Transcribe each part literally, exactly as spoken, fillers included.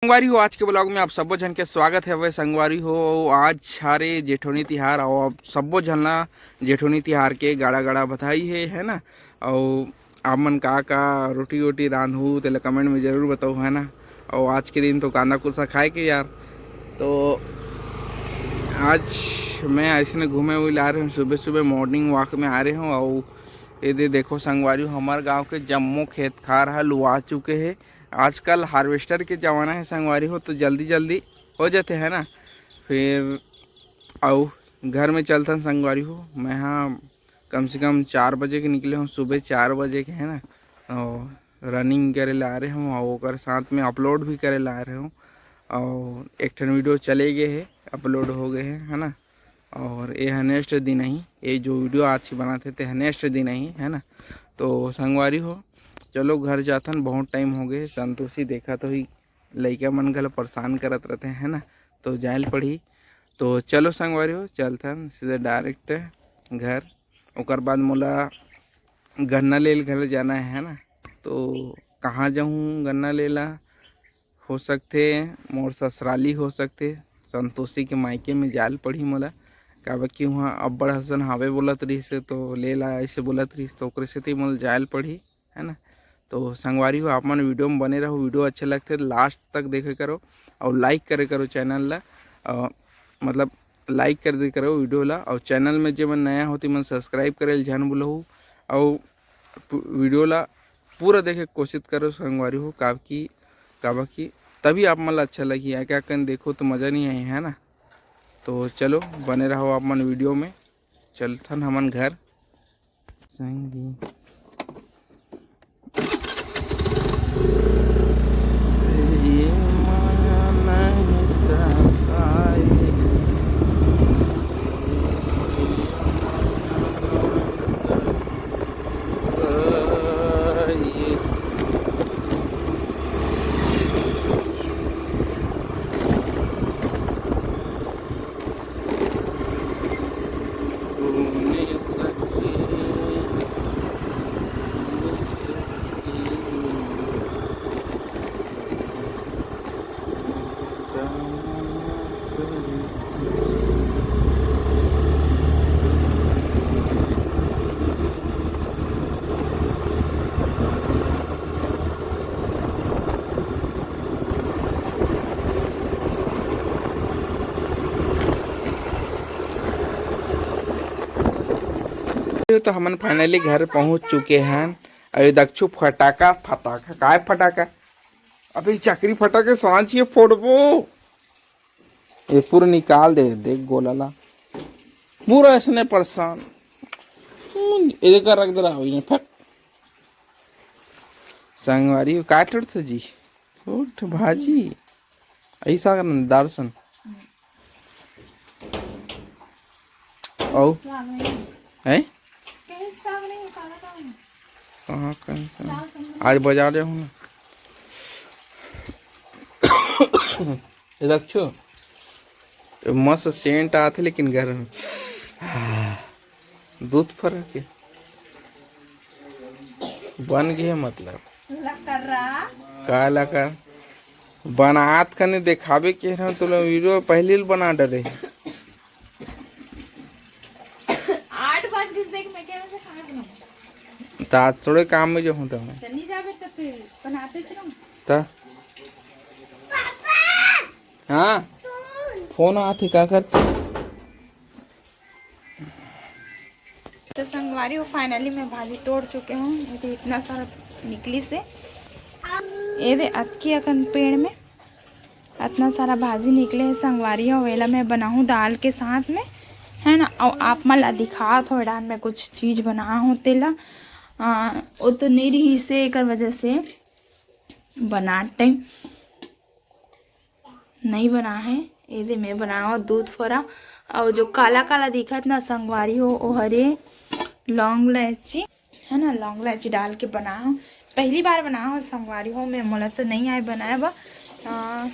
संगवारी हो, आज के ब्लॉग में आप सब्बो झन के स्वागत हवे। संगवारी हो, आज हरे जेठोनी तिहार, अउ आप सब्बो झन ला जेठोनी तिहार के गाड़ा गाड़ा बधाई हे, है ना। अउ आप मन का का रोटी वोटी रांधहू, तेला कमेंट में जरूर बताओ, है ना। अउ आज के दिन तो कांदा कुलसा खाए के यार। तो आज मैं ऐसने घूमे हुए ला रहे हूँ, सुबह सुबह मॉर्निंग वॉक में आ रहे हूँ। अउ ये दे देखो संगवारी हो, हमार गांव के जम्मो खेत खार ह लुआ चुके हे। आजकल हार्वेस्टर के जमाना है संगवारी हो, तो जल्दी जल्दी हो जाते हैं ना। फिर अउ घर में चलथन संगवारी हो। मैं हाँ कम से कम चार बजे के निकले हूँ, सुबह चार बजे के, है ना। और रनिंग करे ला आ रहे हूँ और ओकर साथ में अपलोड भी करे ला आ रहे हूँ। और एक ठन वीडियो चले गए है, अपलोड हो गए है, है ना। और ये है नेक्स्ट दिन ही, ये जो वीडियो आज की बनाते थे नेक्स्ट दिन ही, है ना। तो संगवारी हो, चलो घर जाथन, बहुत टाइम हो गए। संतोषी देखा तो ही लइका मन घला परेशान करत रहते हैं ना, तो जायल पड़ी। तो चलो संगवारी हो, चलथन सीधा डायरेक्ट घर। ओकर बाद मोला गन्ना लेल घला जाना है ना, तो कहाँ जाऊँ गन्ना लेला? हो सकथे मोर ससुराली, हो सकथे संतोषी के मायके में जायल पड़ी मोला, काबर कि वहाँ अब्बड़ हसन हावे बोलत रहिस, तो लेला ऐसे बोलत रहिस, तो ओकरे सेती मोला जायल पड़ी, है ना। तो संगवारी हो, आप मन वीडियो में बने रहो, वीडियो अच्छा लगथे तो लास्ट तक देखे करो और लाइक करे करो चैनल ला, और मतलब लाइक कर दे करो वीडियो ला। और चैनल में जे मन नया होती मन सब्सक्राइब करे ल झन भूलहू। और पू- वीडियो ला पूरा देखे के कोशिश करो संगवारी हो, काबर कि काबर कि तभी आप मन ला अच्छा लगी। क्या कन देखो तो मज़ा नहीं आई, है ना। तो चलो बने रहो आप मन वीडियो में, चलथन हमन घर। संगी। तो हमन फाइनली घर पहुंच चुके हैं। अरे दक्षु, फटाका, फटाका, काय फटाका? अबे चकरी फटाके सांच ये फोड़बो। ये पूरा निकाल दे, देख गोला ला। पूरा ऐसने परेशान। हम्म, ये का रख दे रहा हो, ये फट। संगवारी हो, काट उठ जी। उठ भाजी। ऐसा करना, दर्शन। औ? हैं? कहाँ, कहाँ, कहाँ? आज बाजार जाऊँ ना। ये रखो। ये मस्त सेंट आथे लेकिन घर में। दूध फरा के बन गए मतलब। लकड़ा। का लकड़ा? बनात कने देखाबे के रहा, तोला वीडियो पहले ही बना डरे। आठ बज गए, देख मैं क्या, मैं खाना बनाऊं? तो आज थोड़े काम में जो हूँ तो मैं। तो नहीं जाबे तो फिर बनाते चलो। तो? हाँ? फोन आथे, का करते? तो संगवारी हो, फाइनली मैं भाजी तोड़ चुके हूँ। ये तो इतना सारा निकली से, ये दे अतकी अकन पेड़ में इतना सारा भाजी निकले है संगवारी हो। वेला मैं बनाहूँ दाल के साथ में, है ना। और आप मन ला दिखात हो डाल में कुछ चीज़ बना हो तेला, आ, वो तो नहीं रही से एकर वजह से बनात टाइम नहीं बना है। ये दे मैं बनाओ दूध फोरा। और जो काला काला दिखत ना संगवारी हो, ओ हरे लौंग इलायची, है ना, लौंग इलायची डाल के बनाओ। पहली बार बनाओ संगवारी हो मैं, मोला तो नहीं आए बनाए बा। आ,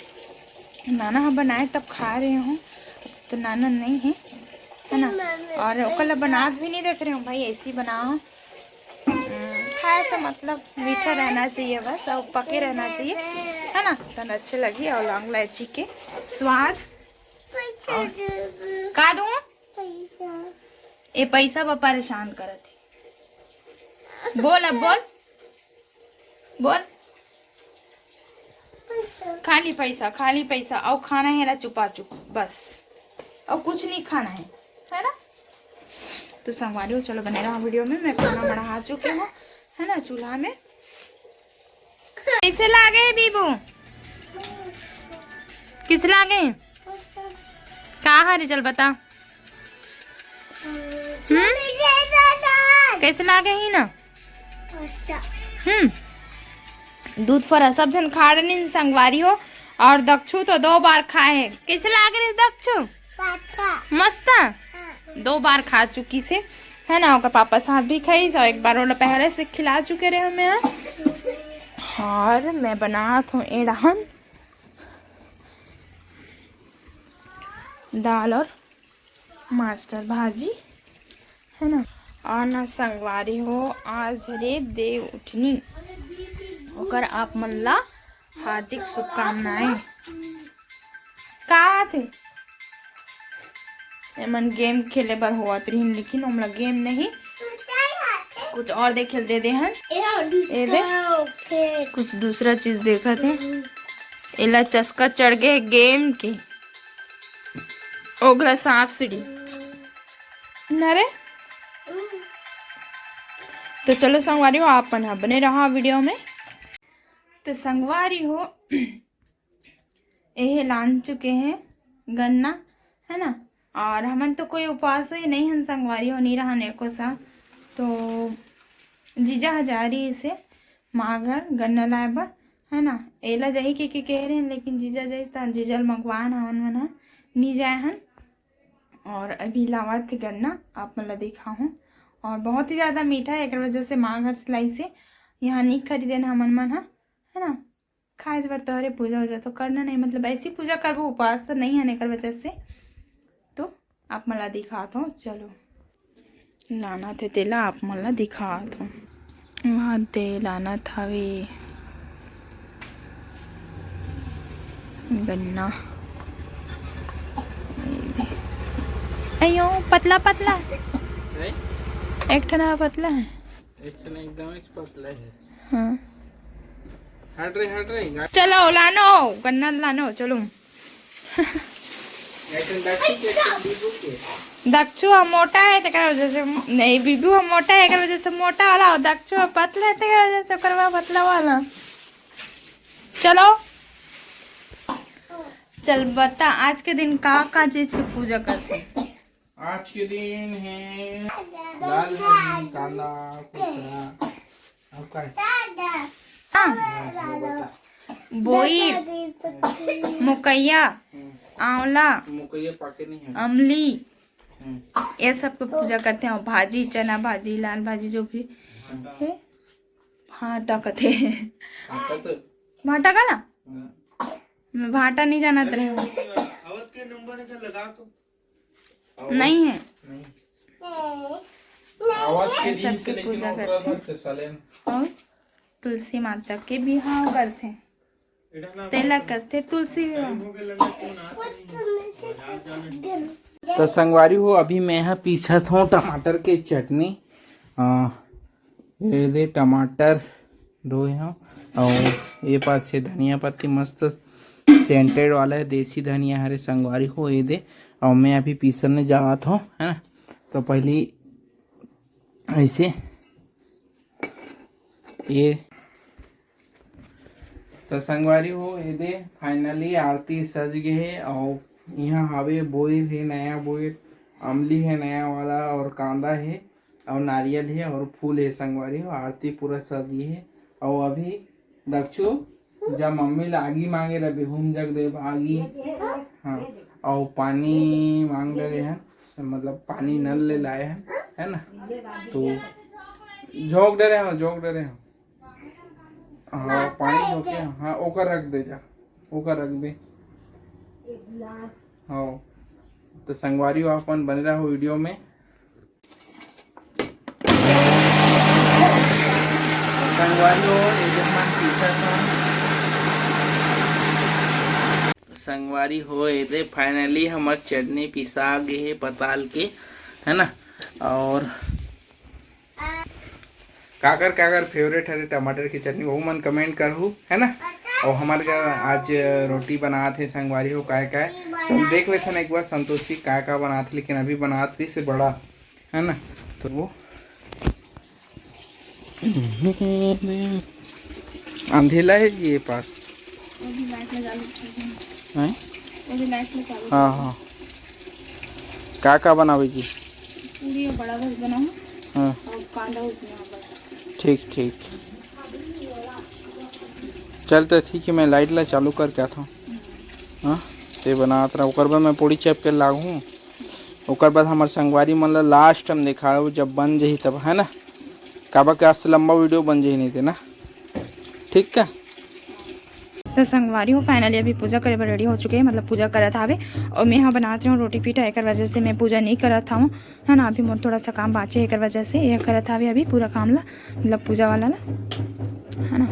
नाना ह बनाए तब खा रहे हो, तो नाना नहीं है, है ना। और ओकर ला बनात भी नहीं देख रहे हो भाई, ऐसे ही बनाओ। हम्म, ऐसा मतलब मीठा रहना चाहिए बस, और पके रहना चाहिए, है ना? तन अच्छे लगी। और लौंग इलायची के स्वाद। का दूँ? ए पैसा बा परेशान करत है। बोल अब, बोल, बोल। खाली पैसा, खाली पैसा। और खाना है ना चुपा चुप, बस। और कुछ नहीं खाना है, है ना? तो संगवारी हो, चलो बने रहा वीडियो में। मैं खाना बढ़ा चुके हूँ, है ना, चूल्हा में। कैसे लागे है बीबू? किस लागे है? का हरे, चल बता। हम्म? कैसे लागे ही ना? हम्म। दूध फरा सब झन खा रहे संगवारी हो। और दक्षु तो दो बार खाए है। कैसे लागे रे दक्षु? मस्त। दो बार खा चुकी से, है ना? ओकर पापा साथ भी खाई, और एक बार ओला पहले से खिला चुके रहे हमें। और मैं बनात हूँ एड़हन दाल और मास्टर भाजी, है ना? और ना संगवारी हो, आज रे देव उठनी, ओकर आप मन ला हार्दिक शुभकामनाएं। का थे? एमन गेम खेले बर होवत रहिन, लेकिन ओमला गेम नहीं, कुछ और देखे ल दे दे हन। ए दे, कुछ दूसरा चीज देखत हे। एला चस्का चढ़ गए गेम के, ओगला सांप सीढ़ी न रे। तो चलो संगवारी हो, आप मन ह बने रहा वीडियो में। तो संगवारी हो, एहे लान चुके हैं गन्ना, है ना? और हमन तो कोई उपवास हुए नहीं हन संगवारी हो, नहीं रहन एको सा। तो जीजा ह जा रही इसे माँ घर गन्ना लाए बर, है ना? एला जाही के, के कह रहे हैं, लेकिन जीजा जाइस त जीजा ल मंगवान हमन मन ह नहीं जाए हन। और अभी लावत हे गन्ना, आप मन ला दिखाहूँ। और बहुत ही ज़्यादा मीठा है, एक वजह से माँ घर से लाई से यहाँ नहीं खरीदे न हमन मन ह, है ना? खाए बर तो हरे, पूजा वूजा तो करना नहीं, मतलब ऐसी पूजा करबो, उपवास तो नहीं है एकर वजह से। तो आप मन ला दिखात हूँ, चलो लाना थे तेला आप मन ला दिखात हूँ। वहाँ दे लाना थावे गन्ना। अयो पतला पतला, नहीं? एक ठना पतला है। एक ठना एकदम ही पतला है। हाँ। हट रे, हट रे, गाड़ी। चलो लानो, गन्ना लानो, चलो। एक ठन दक्षु के, एक ठन बीबू के। दक्षु ह मोटा है, तेकर वजह से मो-, नहीं, बीबू ह मोटा है, एकर वजह से मोटा वाला, और दक्षु ह पतला है, तेकर वजह से ओकर बा पतला वाला। चलो, चल बता, आज के दिन का का चीज के पूजा करते? आज के दिन है दाल, भाजी, कांदा, कुचरा। अब का है? हाँ। हाँ, वो बता। बोई, मुकैया, हम्म। आंवला, मुकैया पाके नहीं है। अमली, हम्म। ये सब के पूजा करते हैं। और भाजी, चना भाजी, लाल भाजी, जो भी है, भाटा कथे। भाटा तो भाटा का ना? हाँ। मैं भाटा नहीं जानत रहे हूँ। नहीं है। नहीं। आवाज के ये सब दिन से के लेकिन पूजा ओकरा करथे। घर से साले न। और तुलसी माता के बिहाव करथे, तेला करथे तुलसी बिहाव। तो संगवारी हो, अभी मैं ह पीसत हूँ टमाटर के चटनी। आ, ये दे टमाटर धोए हव, और ये पास ये धनिया पत्ती मस्त सेंटेड वाला है, देसी धनिया हरे संगवारी हो, ये दे। और मैं अभी पीसने जावत हूँ, है ना। तो पहली ऐसे ये तो संगवारी हो, ये दे finally आरती सज गे हे। और यहाँ हावे बोइर हे, नया बोइर, अमली हे नया वाला, और कांदा हे, और नारियल हे, और फूल हे संगवारी हो। आरती पूरा सज गे हे। और अभी दक्षु जब मम्मी ला आगी मांगे रहे, हूम जग दे आगी, हाँ, और पानी मांग रहे हैं, मतलब पानी नल ले लाए हैं, है ना। तो झोंक डरे हो, झोंक डरे हो। हाँ, पानी धो के, हाँ, ओकर रख दे जा, ओकर रख दे। हाँ, तो संगवारी हो, अपन बने रहो वीडियो में। संगवारी हो, ये देख मन पीसत हन। संगवारी हो, ये दे finally हमर चटनी पिसा गे हे पताल के, है ना। और काकर काकर favourite हरे टमाटर के चटनी, वो मन comment करहू, है ना। और हमारे घर आज रोटी बनात हे संगवारी हो, काय काय, तो हम देख लेथन एक बार संतोषी काय का बनात हे, लेकिन अभी बनात रहिस बड़ा, है ना। तो वो अंधेला है जी ये पास। वो भी लाइट लगा लो। हैं? वो भी लाइट लगा लो। हाँ, हाँ। का का बनावे जी? पूरी और बड़ा बस बनाओ। हाँ। और कांदा उसमें, हाँ, बस। ठीक, ठीक। चल तो ठीक है, मैं लाइट ला चालू करके आता हूँ। हाँ, ते बनात रहा, ओकर बाद मैं पूरी चेप के लागू। ओकर बाद हमर संगवारी मन ला last हम देखाओ, जब बन जही तब, है ना। काबर के आज से लंबा video बन जही नहीं ते ना, ठीक का। तो संगवारी हो, finally अभी पूजा करे बर ready हो चुके हैं, मतलब पूजा करत हावे। और मैं यहाँ बनात रही हूँ रोटी पीठा, एकर वजह से मैं पूजा नहीं करत हूँ, है ना। अभी मोर थोड़ा सा काम बाचे है, एकर वजह से ये करत हावे अभी पूरा काम ला, मतलब पूजा वाला ला, है ना।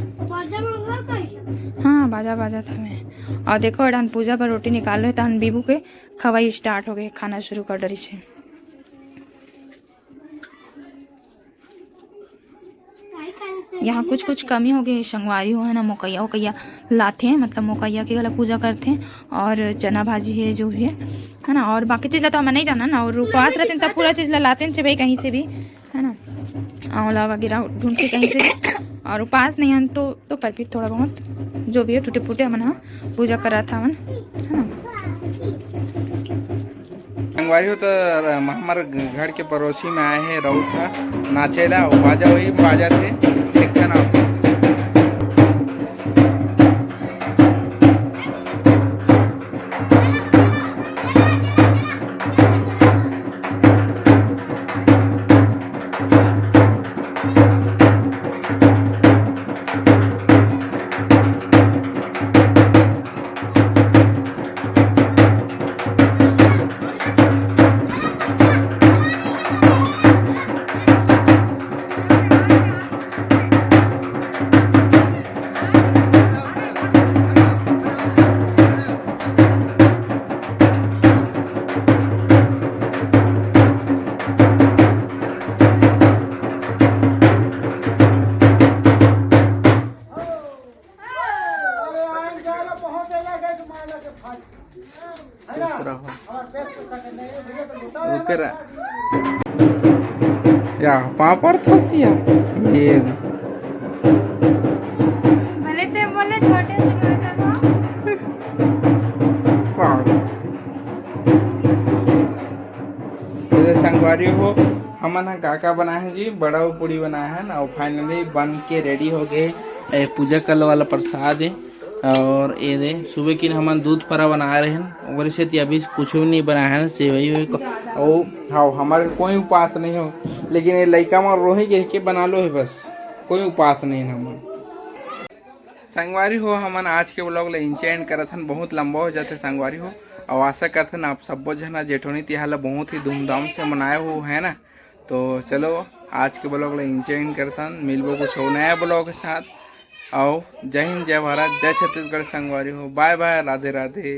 हाँ, बाजा बाजत हवे। और देखो, एडन पूजा बर रोटी निकाल रहे, तहन बीबू के खवाई start हो गए, खाना शुरू कर डरी छे। यहाँ कुछ कुछ कमी हो गई, संगवारी हो, है ना, मोकैया वोकैया लाथे, मतलब मोकैया के गला पूजा करथे, और चना भाजी है जो भी है, है ना। और बाकी चीज ला तो हम नहीं जाना ना, और उपवास रहते तो पूरा चीज ला लाते हैं भाई कहीं से भी, है ना, आंवला वगैरह ढूंढ के कहीं से भी। और उपवास नहीं है तो, तो पर भी थोड़ा बहुत जो भी है टूटे फूटे हमन ह पूजा करत हवन, है ना। संगवारी हो तो हमर घर के पड़ोसी में आए हैं राउत हा नाचे ला, वो बाजा वही बाजा थे, देखते ना। दूसरा हो। ओकरा। या, पापड़ था सिया। ये दे। भले ते बोले छोटे से घर का था। पागल। तो संगवारी हो, हमन ह का का बनाए हैं जी, बड़ा पूड़ी बनाए हैं ना, और finally बन के ready हो गए। ए, पूजा कल वाला प्रसाद है। और ये दे, सुबह की हमन दूध फरा बना रहे हैं, ओकरे से अभी कुछ भी नहीं बनाए हैं, सेवई वेवई को। ओ, हाँ, हमारे कोई उपास नहीं हो, लेकिन ये लइका मन रोही कह के बना लो है बस, कोई उपास नहीं है हमन। संगवारी हो, हमन आज के vlog ला इंचे end करत हन, बहुत लंबा हो जाथे संगवारी हो। और आशा करथन आप सब्बो झन जेठोनी तिहार ला बहुत ही धूमधाम से मनाए हो, है ना। तो चलो, आज के vlog ला इंचे end करथन, मिलबो कुछ और नया vlog के साथ। आओ, जय हिंद, जय भारत, जय छत्तीसगढ़ संगवारी हो, bye bye, राधे राधे।